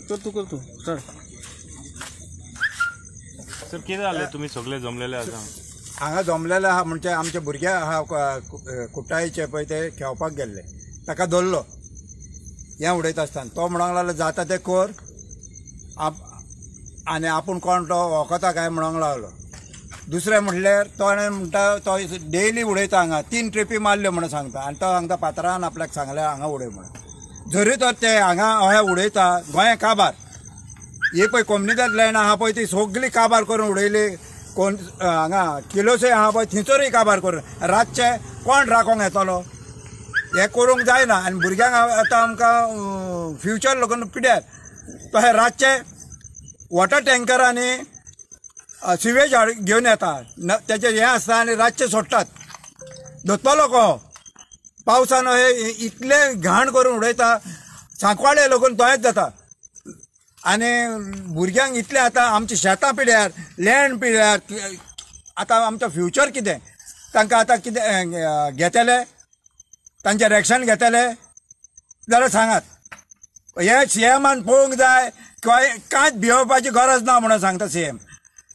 कर तू कर तू सर सर कितें जालें तुमी सगळे जमलेले आसा हांगा जमलेले आहा म्हणजे आमचे भुरगे आहा कुट्टायचे पळय ते खेळपाक गेल्ले ताका धरलो हें उडयता आसतना तो म्हणूंक लागलो जाता तें कर आनी आपूण कोण तो वळखता काय म्हणूंक लागलो. दुसरें म्हणल्यार तो म्हणटा तो डेली उडयता हांगा 3 ट्रिपी मारल्यो म्हणून सांगता आनी तो सांगता पात्रान आपल्याक सांगलें हांगा उडय म्हणून. जरी तर ते हांगा अहें उडयता गोंय काबार ही पळय कोमनिदाद लँड आहा पळय ती सगळी काबार करून उडयली. कोण हांगा किलोसे आहा पळय थंयसरूय काबार करून रातचे कोण राखोंक येतलो हें करूंक जायना. आनी भुरग्यांक आतां आमकां फ्युचर लोकांक पिड्यार तशें रातचे वॉटर टँकर आनी सिवेज घेवन येता तेचें हें आसता आनी रातचे सोडटात. धरतलो को पावसान हे इतले घाण करून उडयता सांकवाळे लोकून तोंयच जाता. आनी भुरग्यांक इतलें आतां आमची शेतां पिड्यार लँड पिड्यार आतां आमचो फ्युचर कितें तांकां आतां कितें घेतले तांचें रॅक्शन घेतले जाल्यार सांगात. हें सीएमान पळोवंक जाय किंवा कांयच भियोवपाची गरज ना म्हणून सांगता सीएम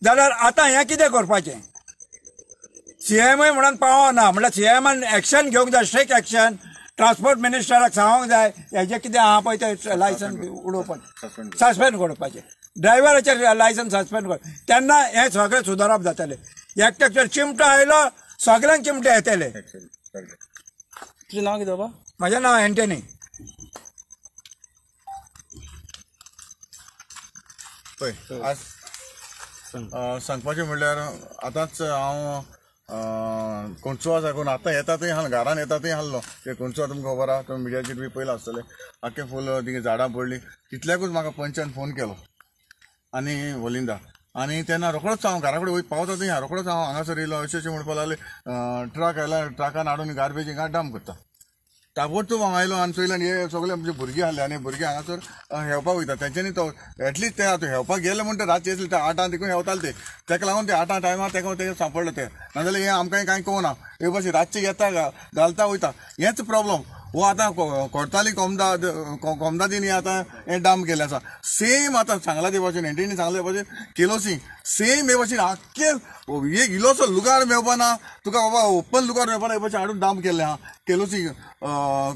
जाल्यार आतां हें कितें करपाचें. सीएमय म्हणून पावना म्हणल्यार सीएमान एक्शन घेवंक जाय स्ट्रिक्ट एक्शन. ट्रान्सपोर्ट मिनिस्टराक सांगूंक जाय हेजें कितें आहा पळय तें लायसन उडोवपाचें सस्पेंड करपाचें ड्रायव्हराचें लायसन सस्पेंड कर तेन्ना हें सगळें सुदारप जातलें. एकट्याक चिमटो आयलो सगळ्यांक चिमटे येतले. तुजें नांव कितें बाबा? म्हजें नांव एंटनी. पळय आज सांगपाचें म्हणल्यार आतांच हांव कोणसो साकून आतां येता थंय हाल घरान येता थंय हाडलो ते कोणसो तुमकां खबर आहा तुमी मिडियाचेर बी पयलां आसतलें आख्खें फूल थिंगा झाडां पडलीं तितल्याकूच म्हाका पंचान फोन केलो आनी वलिंदा आनी तेन्ना रोखडोच हांव घरा कडेन वयर पावता थंय रोखडोच हांव हांगासर येयलो अशें अशें म्हणपाक लागले ट्रक आयला ट्रकान हाडून गार्बेज हिंगा डंप करता. ताबडतोब हांव आयलो आनी चोयलें हे सगळे आमचे भुरगे आहले आनी भुरगे हांगासर हेवपाक वयता तेंच्यांनी तो एटलिस्ट ते आतां हेवपाक गेले म्हणटा रातचे आसले ते 8 देखून हेवताले ते तेका लागून ते 8 टायमार तेका ते सांपडले ते नाजाल्यार हें आमकां कांय कळना हे भाशेन रातचे येता घालता वयता हेंच प्रॉब्लम. हो आतां कोडताली कोमदाद कोमदादीन आतां हें डंप केल्लें आसा सेम आतां सांगला ते भाशेन एंटीनी सांगला ते भाशेन केलोसी सेम हे भाशेन आख्खे एक इल्लोसो लुगार मेळपा ना तुका बाबा ओपन लुगार मेळपा ना हे भाशेन हाडून डंप केल्लें आहा केलोसी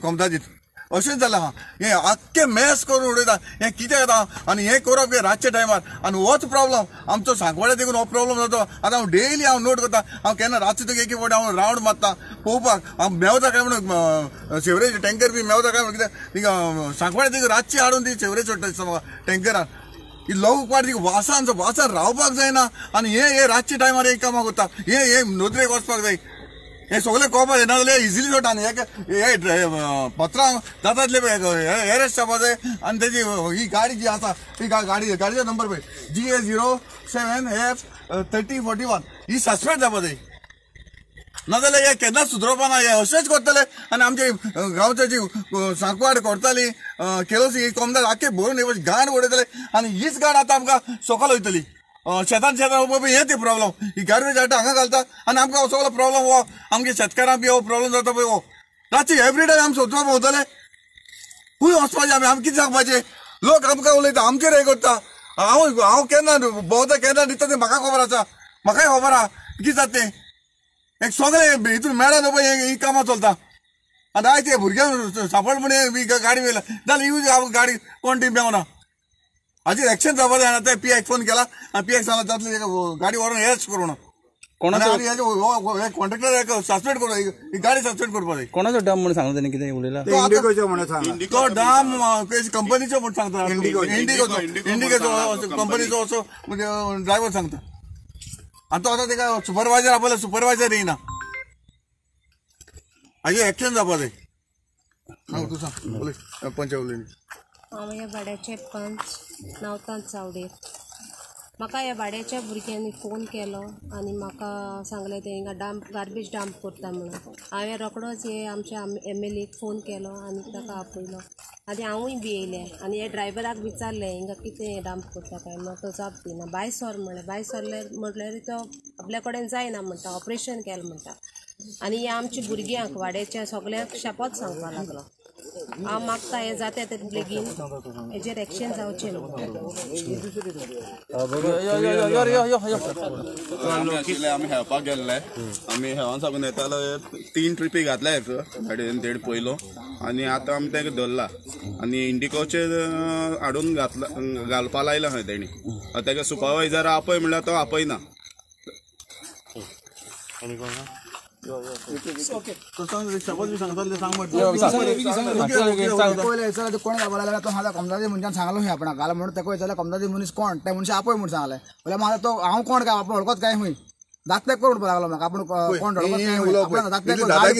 कोमदादीत अशेंच जालें आहा. हें आख्खें मॅस करून उडयता हें कितें जाता आनी हें करप हें रातच्या टायमार आनी होच प्रॉब्लम आमचो सांकवाळे देखून हो प्रॉब्लम जाता. आतां हांव डेली हांव नोट करता हांव केन्ना रातचें तुका एक फावटी हांव रावंड मारता पळोवपाक हांव मेवता काय म्हणून सेवरेज टँकर बी मेवता काय म्हणून कितें थिंगा सांकवाळे देखून रातची हाडून ती सेवरेज सोडटा दिसता म्हाका टँकरान ही लोक ती वासान वासान रावपाक जायना आनी हें हें रातच्या टायमार हें कामां करता हें हें नदरेक वचपाक जाय. हें सगळें कळपाक जाय नाजाल्यार इजिली सोडटा आनी हे पत्रां जाता तितले एरेस्ट जावपा जाय. आनी तेजी ही गाडी जी आसा ती गाडी गाडयेचो नंबर पळय GA 07 F 3041 ही सस्पेंड जावपा जाय नाजाल्यार हे केन्नाच सुदरोवपा ना हे अशेंच करतले. आनी आमचे गांवचे जी सांकवाड करताली केलोसी ही कोमदार आख्खे भरून हे घाण उडयतले आनी हीच घाण आतां आमकां सोकाल वयतली शेतान शेतान पळय हे ती प्रॉब्लम ही गार्बेज हाडटा हांगा घालता आनी आमकां सगळो प्रॉब्लम हो आमगे शेतकारांक बी हो प्रॉब्लम जाता पळय हो रातचे एवरी डे आमी सोदपाक भोंवतले खूंय वचपाचें आमी आमी कितें सांगपाचें लोक आमकां उलयता आमचेर हें करता. हांव हांव केन्ना भोंवता केन्ना दिता तें म्हाका खबर आसा म्हाकाय खबर आहा कितें जाता तें एक सगळें हितून मेळना पळय ही कामां चलता. आनी आयज ते भुरग्यांक सांपड म्हण ही गाडी व्हेल्या जाल्यार ही गाडी कोण ती मेवना हाजेर एक्शन जावपा जाय. आतां पी आयक फोन केला आनी पी आयक सांगला जातलें गाडी व्हरून एरेस्ट करूं कोणाचो कॉन्ट्रॅक्टर सस्पेंड करूं ही गाडी सस्पेंड करपा जाय. कोणाचो डंप म्हणून सांगला तेणी कितें उलयला इंडिगोचो म्हणून सांगला तो डंप कंपनीचो म्हणून सांगता इंडिगोचो इंडिगोचो कंपनीचो असो म्हणजे ड्रायव्हर सांगता आनी तो आतां तेका सुपरवायझर आपयला सुपरवायझर येयना हाजेर एक्शन जावपा जाय. तूं सांग उलय पंच उलय. हांव ह्या वाड्याचे पंच नवतान चावडेर. म्हाका ह्या वाड्याच्या भुरग्यांनी फोन केलो आनी म्हाका सांगलें ते हिंगा डंप गार्बेज डंप करता म्हणून. हांवें रोखडोच हे आमच्या MLA phone केलो आनी ताका आपयलो आनी हांवूय बी येयलें आनी हे ड्रायव्हराक विचारलें हिंगा कितें डंप करता काय म्हणून तो जाप दिना बाय सर म्हणलें बाय सरल्यार म्हटल्यार तो आपल्या कडेन जायना म्हणटा ऑपरेशन केलें म्हणटा. आनी हे आमच्या भुरग्यांक वाड्याच्या सगळ्यांक शेपोत सांगपाक लागलो. हांव मागता हें जाता ते बेगीन हेजेर एक्शन जावचें. आमी हेवपाक गेल्ले, आमी हेवान साकून येतालो 3 ट्रिपी घातल्या गाडयेन देड पयलो आनी आतां आमी ताका धरला आनी इंडिकोचेर हाडून घातला घालपा लायला खंय तेणी. ताका सुपरवायजर आपय म्हणल्यार तो आपयना. कोण घालपा तो म्हाका कमदादी मनशान सांगलो खंय आपणाक घाल म्हणून ताका विचारलें कमदादी मनीस कोण त्या मनशान आपय म्हूण सांगलें. जाल्यार म्हाका तो हांव कोण काय आपूण वळखत काय खंय जातलें कर म्हणपाक लागलो म्हाका आपूण कोण वळखत काय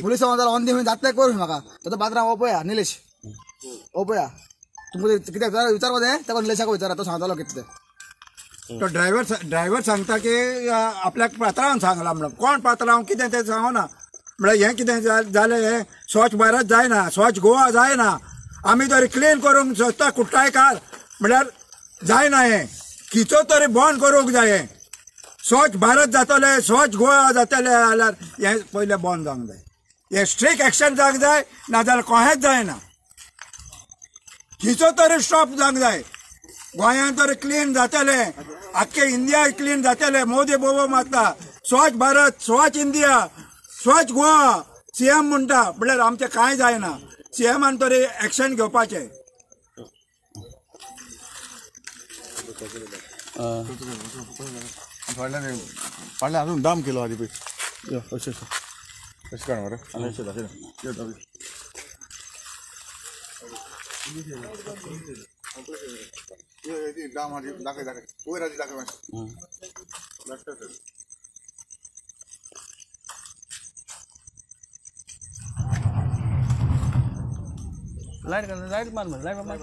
पुलिसां जाल्यार अंदी खंय जातलें कर म्हाका. ताचो पात्रांव हो पळया निलेश हो पळया तुमकां कितें विचारपा जाय ताका निलेशाक विचारा तो सांगतलो कितें तें. तो ड्रायव्हर सांगता की आपल्याक पात्रांवान सांगला म्हणून कोण पात्रांव कितें तें सांगना. म्हळ्यार हें कितें जालें हें स्वच्छ भारत जायना, स्वच्छ गोवा जायना. आमी तरी क्लीन करूंक सोदता कुट्टायकार म्हळ्यार जायना हें खिचो तरी बंद करूंक जाय. हें स्वच्छ भारत जातलें स्वच्छ गोवा जातलें जाल्यार हें पयलें बंद जावंक जाय. हें स्ट्रीक एक्शन जावंक जाय नाजाल्यार कोहेंच जायना. खिचो तरी स्टॉप जावंक जाय. गोंयांत तर क्लीन जातलें, आख्खे इंडिया क्लीन जातलें. मोदी बोबो मारता स्वच्छ भारत स्वच्छ इंडिया स्वच्छ गोवा सीएम म्हणटा म्हळ्यार आमचें कांय जायना. सीएमान तरी एक्शन घेवपाचें. फाटल्यान अजून दाम केलो आदी पळय अशें अशें काड मरे अशें दाखय. दाखय दाखय वयर आदी दाखय मातशें. लायट लायट मार लायट मार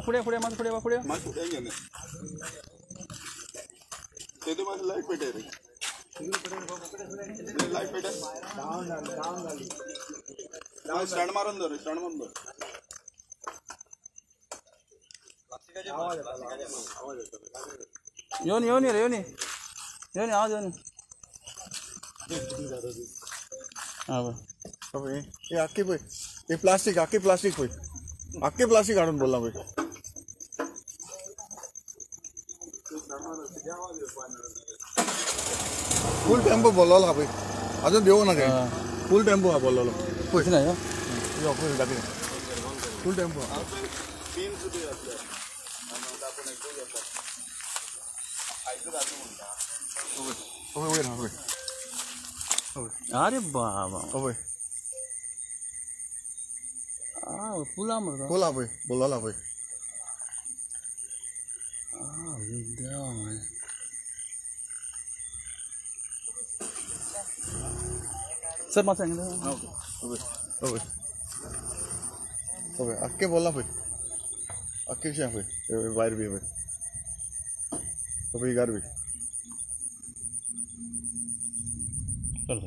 फुडें फुडें मार फुडें फुडें मात फुडें गेलें तेतून मातशें लायट पेटय रे लायट पेटय स्टँड मारून धर स्टँड मारून धर. येवन येवन रे येवन येवन आवाज येवन. हां हे आख्खी पळय हे प्लास्टीक आख्खी प्लास्टीक पळय आख्खी प्लास्टीक हाडून बोल्ला पळय. फूल टेम्पो बोल्लोलो आहा पळय अजून देवो ना तें. फूल टेम्पो आहा बोल्लोलो पळय यो पळय दाखय फूल टेम्पो. अरे बाबा पळय फुलां मरे फुलां पळय बोल्लोला पळय. सर मातशें सांगता. पळय पळय आख्खें बोल्ला पळय आख्खें पळय वायर बी पळय पळय गार बी. चल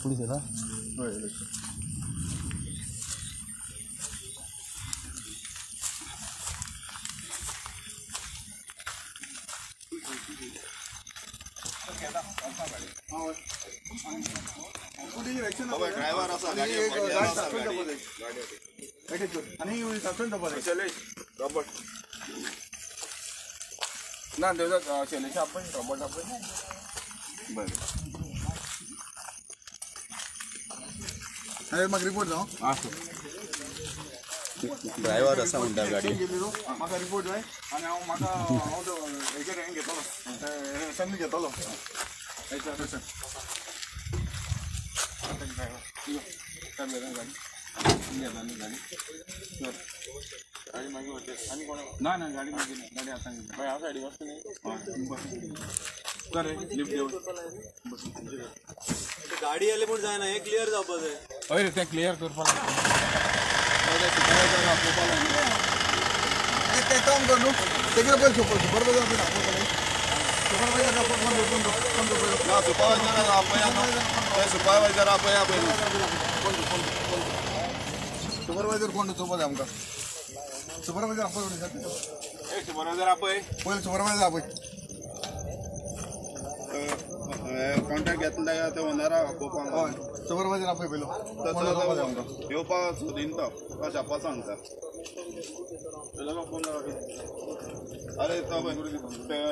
पुलीस येता. हय ड्रायव्हर आसा रॉबर्ट ना तेजो शैलेश आपय रॉबर्ट आपय बरें. म्हाका रिपोर्ट जावं ड्रायव्हर आसा म्हणटा गाडी म्हाका रिपोर्ट जाय आनी हांव म्हाका हांव तो हेजेर हें घेतलो एक्शन घेतलो. ना ना गाडी मागीर गाडी आतां ह्या सायडी वचता न्ही लिफ्ट देव गाडी आले पूण जायना हें क्लियर जावपा जाय. हय रे तें क्लियर करपाक तें काम कर न्हू तेगेले पळय सुपरवायजर सुपरवायजर आपया सुपरवायजर आपया पळय सुपरवायजर कोण चोवपा जाय आमकां. सुपरवायजर आपय सुपरवायजर आपय पयलीं सुपरवायजर आपय. कॉन्टॅक्ट घेतला काय ते ओनरा आपोवपाक. हय, सुपरवायजर आपय पयलो. येवपाक सोदीन तो तुका सांगता. अरे तो पळय.